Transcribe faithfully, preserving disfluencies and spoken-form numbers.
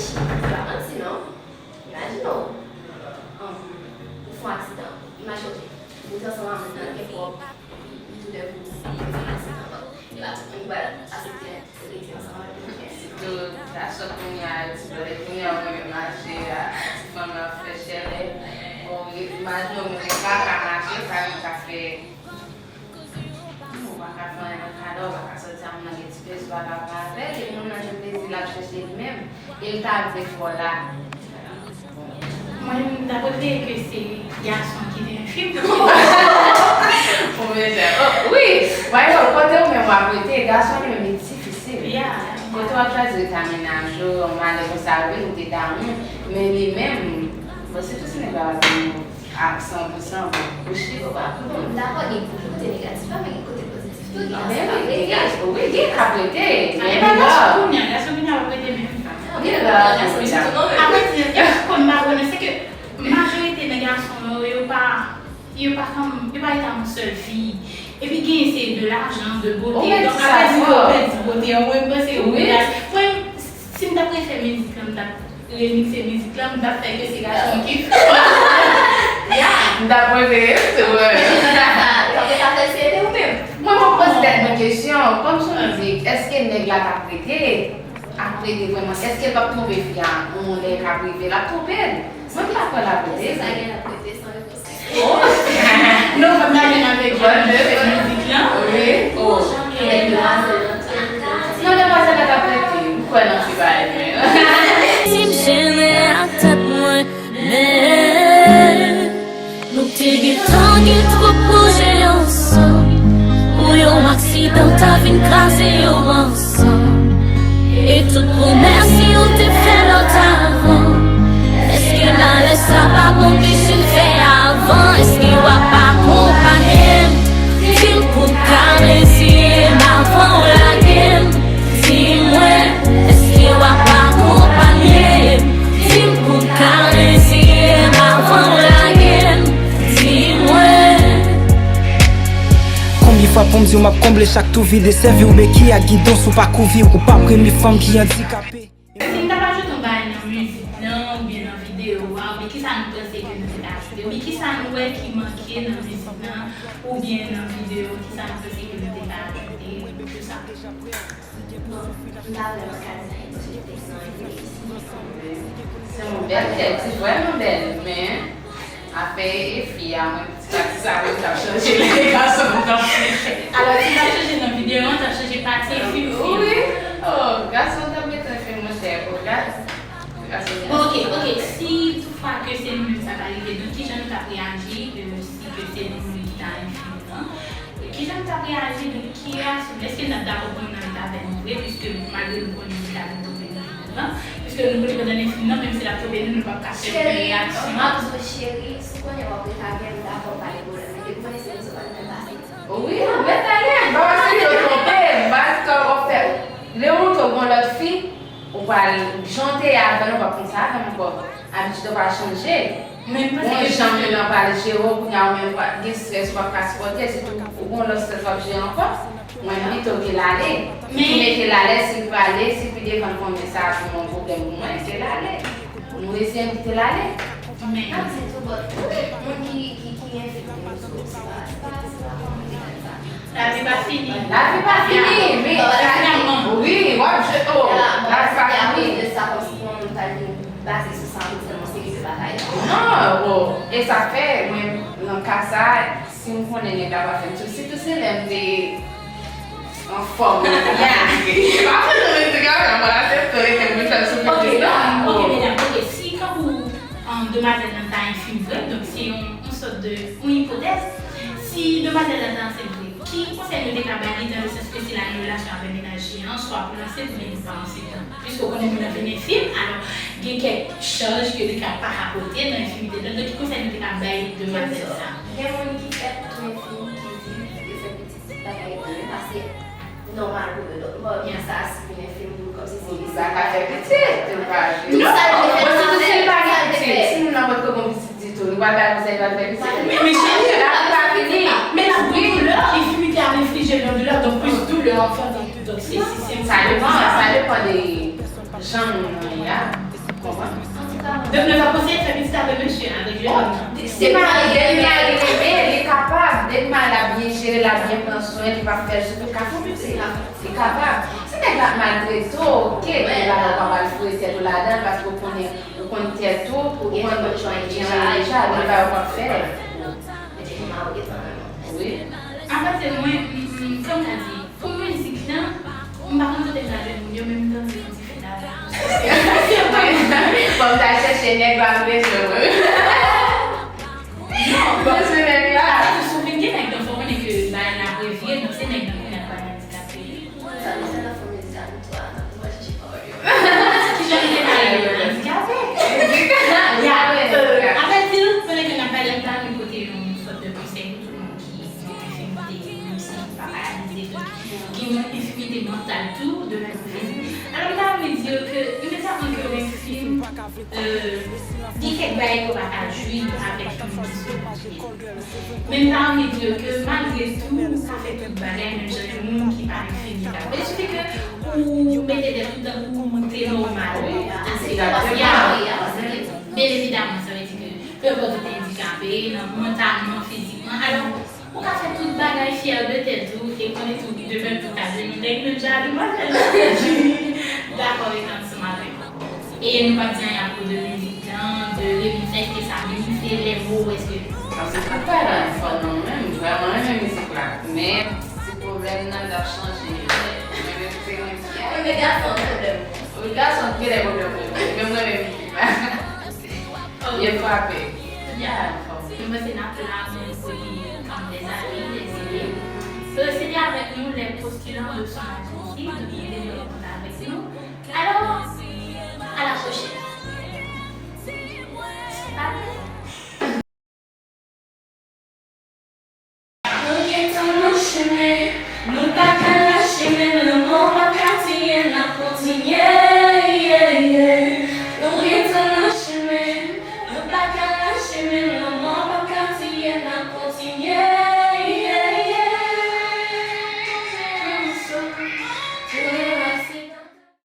Se pa manti non. Imajine w, um, ou fè yon aksidan. Imajine w, ou te ansanm avè l nan kèk wòb, epi toudèkou, ou fè yon aksidan. Bon, e pa tout moun ki pral aksepte rete ansanm avèk moun ki fè aksidan. Sitou gason kounye a, yo ti bòlè kounye a, ou konn mache a, ti fanm ap fè chèlè. Bon, imajine w menm, ou pa ka mache, ou pa menm ka fè Ou pa ka fè anyen nan kay la, ou pa ka sòti a moun nan gen ti plezi, ou pa ka pale avè l, e moun nan jwenn plezi l ap chèche li menm, e l ta vle fè w la. Mwen, m ta prefere ke se gason ki te enfim. Ou bezwen, oh, wi, by the way, kote ou menm w ap rete, gason li menm li difisil. Yeah. Kote w ap chwazi rete a mennaj ou, yon malè konsa rive, ou te damou, men li menm, bon, sitou si nèg la pa damou. A san pou san, bon, kouche, ou pa konnen. Bon, m dakò, gen, gen kote negatif la, men gen kote pozitif tou, gen gason k ap rete. Wi, gen k ap rete. Men pa gason kounye a, gason kounye a p ap rete menm. Gen gason kounye a. Apre di, èske w konn pa konnen, se ke majorite nan gason yo, yo pa, yo pa fanm, yo pa rete ak yon sèl fi. Epi gen se de lajan, de bote. Donk, apre di ke w pèdi bote an, mwen, m panse yo gas. Mwen, si m t ap refè mizik lan, m t ap remikse mizik lan, m t ap fè ke se gason ki fè. Yeah. M t ap prefere tou, wi. Mwen, mwen poze tèt mwen kesyon, kòm sou mizik, èske nèg la t ap rete? Ap rete vrèman? Èske l p ap twonpe fi a? Yon lè k ap rive, l ap twonpe l. Mwen, m pa kwè l ap rete. Sa gen l ap rete san repons. Oh. Non, fòk m ta jwenn avèk Jan nan fè mizik lan. Wi. Oh. Non, demwazèl la t ap rete. M kwè nan ti bagay mwen. Si m jennen ak tèt mwen, men nou te gentan gen twòp pwojè ansanm. Pou yon aksidan ta vin kraze yo ansanm. E tout pwomès yo te fè lòt avan. Èske malè sa pa bon peche n fè avan? Èske w ap akonpanye m? Di m pou m ka reziye m avan w lage m. Di mwen, èske w ap akonpanye m? Di m pou m ka reziye m avan w lage m. Di mwen. Konbyen fwa pou m di w m ap konble chak twou vide, sèvi w beki ak gidon si w pa kouvi, ou p ap renmen fanm ki andikape. Si m t ap ajoute yon bagay nan mizik lan, oubyen nan videyo a, oubyen kisa nou panse ke nou te ka ajoute, oubyen kisa nou wè ki manke nan mizik lan, oubyen nan videyo, kisa nou panse ke nou te ka ajoute, tout sa. Bon, m pa vrèman ka di anyen paske tèks lan isi, se yon bèl tèks, li vrèman bèl, men afè e fi a, mwen, ti pati sa, mwen, t ap chanje lè gason m t ap. Alò, si m t ap chanje nan videyo an, m t ap chanje pati e fi, fi a. Wi, oh, gason t ap mete fi, monchè, oh, gason. Bon, ok, ok, si toutfwa ke se nou menm sa ta rive, donk kijan nou t ap reyaji, euh, si ke se nou menm ki ta enfim nan? Kijan nou t ap reyaji, donk ki reyaksyon, èske n t ap dakò pou moun nan rete avè nou vre, piske malgre nou konnen li ta vin twonpe nou nan enfim nan, piske nou konnen pandan enfim nan, menm si l ap twonpe nou, nou p ap ka fè okenn reyaksyon. M ap di w, cheri, si w konnen w ap rete avè m, m dakò, pa gen pwoblèm, men depi w konnen se konsa w pa t fè pase. Wi, ou mèt ale, m pa panse yo twonpe, m pa di ke w ap fè, lè w montre w gon lòt fi, ou pral, jan w te ye avè l, ou p ap konsa avè m ankò. Abitid ou pa chanje. Men m panse ke jan moun nan pral jere w, kounye a ou menm gen strès ou p ap ka sipòte, sitou ou gon lòt strès w ap jere ankò. Mwen, m pito ke l ale. Ki mete l alèz, si l prale, si pi devan l konnen sa ap vin yon pwoblèm pou mwen, ke l ale. Nou eseye kite l ale. Men. M ap di tou, bon, moun ki, ki, ki enfim yo, se pa, se pa, se pa kòm mete tèt sa. Lavi pa fini. Lavi pa fini, wi. Wi, w ap jwe, oh, lavi pa fini. Akoz de sa, kòmsi pou yon moun ta vin baze sou sa, pou tèlman serye bagay. Non, bon, e sa k fè, mwen, nan ka sa, si m konnen nèg la pa fè m, sitou se lè m te anfòm. Yeah. Pa fè nan mizik la, mwen aksepte rete m fè l sou mizik la. Ok, ok, medam, ok, si kankou, um, demwazèl nan ta enfim vre, donk se yon, yon sòt de, yon ipotèz. Si demwazèl la ta ansent vre, ki konsèy nou te ka ba li, dans le sens ke si l al nan relasyon avè mennaj li an, swa pou l ansent oubyen li pa ansent an? Piske w konnen moun nan vin enfim, alò gen kèk chaj ke li ka pa ka pote nan enfimite l. Donk, ki konsèy nou te ka bay demwazèl sa? Gen moun ki fèt tou enfim, ki di yo fè pitit, bagay yo, men pase nòmal pou yo. Donk, m pa wè pou sa si vin enfim pou kòmsi se li sa ka fè pitit, ou pa jwe. Non, sa yo te fè, sa yo te fè. Si moun nan potko gon pitit ditou, nou pral bay konsèy, pral fè pitit. Men, men cheri, lavi pa fini. Men l ap gen doulè, enfimite ap enflije l yon doulè, donk plis doulè anfantay tou. Donk, se, se, se sa depann, sa depann de jan moun nan ye a. Donc, nou pa konseye fè pitit avè mesye, avè jèn. Se pa depi mari renmen, li kapab. Depi mari la byen jere, la byen pran swen, li pa fè l, sitou ka fè pitit. Li kapab. Si nèg la maltrete w, oke, men bagay ou pa pral foure tèt ou ladan l, paske ou konnen, ou konn tèt ou, ou konn jan w ye deja, li pa yo p ap fè. Wi. Apati mwen, m, m, kòm ta di, pou mizik lan, m pa konn kote m ta jwenn moun yo, men m tande yon ti fè la. Fò m ta chèche nèg la m bezwen mwen. Non, bon, se nèg la. Sou vin gen nèg nan fò konnen ke bay la prevye, donk se nèg nan konnen ak bay andikape. Sa nou fè nan fò medikal tou a, nou va chèche pawòl yo. Kijan li te pale de andikape? Ya, euh, apre di l, konnen ke n ap pale, m ta renmen pote yon sòt de konsèy pou tout moun ki gen yon enfimite, menm si li pa paralize, donk, gen yon enfimite mantal tou, de menm ke fizik. Alò, m ta renmen di yo ke imedyatman ke yon enfim, euh, gen kèk bagay ke w pa ka jwi avèk yon enfim. Men m ta anvi di yo ke malgre tou, ou ka fè tout bagay, menm jan yon moun ki pa enfimye ka fè. Il suffit ke ou mete tèt ou tankou moun te nòmal, wi, ase pasyal. Byen evidaman, sa vle di ke, peu importe ou te andikape, nan, mantalman, fizikman, alò, ou ka fè tout bagay, fyè de tèt ou, e konnen tou, demen tou ka vin, nèg menm jan a demwazèl la. Dakò, rete ansanm avè m. E nou p ap di anyen apwo de mizik lan, de remix, èske sa menm se lè mo, èske. Paske pou paran enfò nan menm, m vrèman renmen mizik la. Men, ti pwoblèm nan, l ap chanje. Mwen menm, se mwen ki a. Mwen, men gason an pwoblèm. Wi, gason ki gen pwoblèm pou mwen. Men mwen renmen mizik la. Byen frape. Ya, enfò. Mwen panse n ap la pou yon kote, um, des années, des années. Euh, c'était avec nous les postulants de Son Majesté,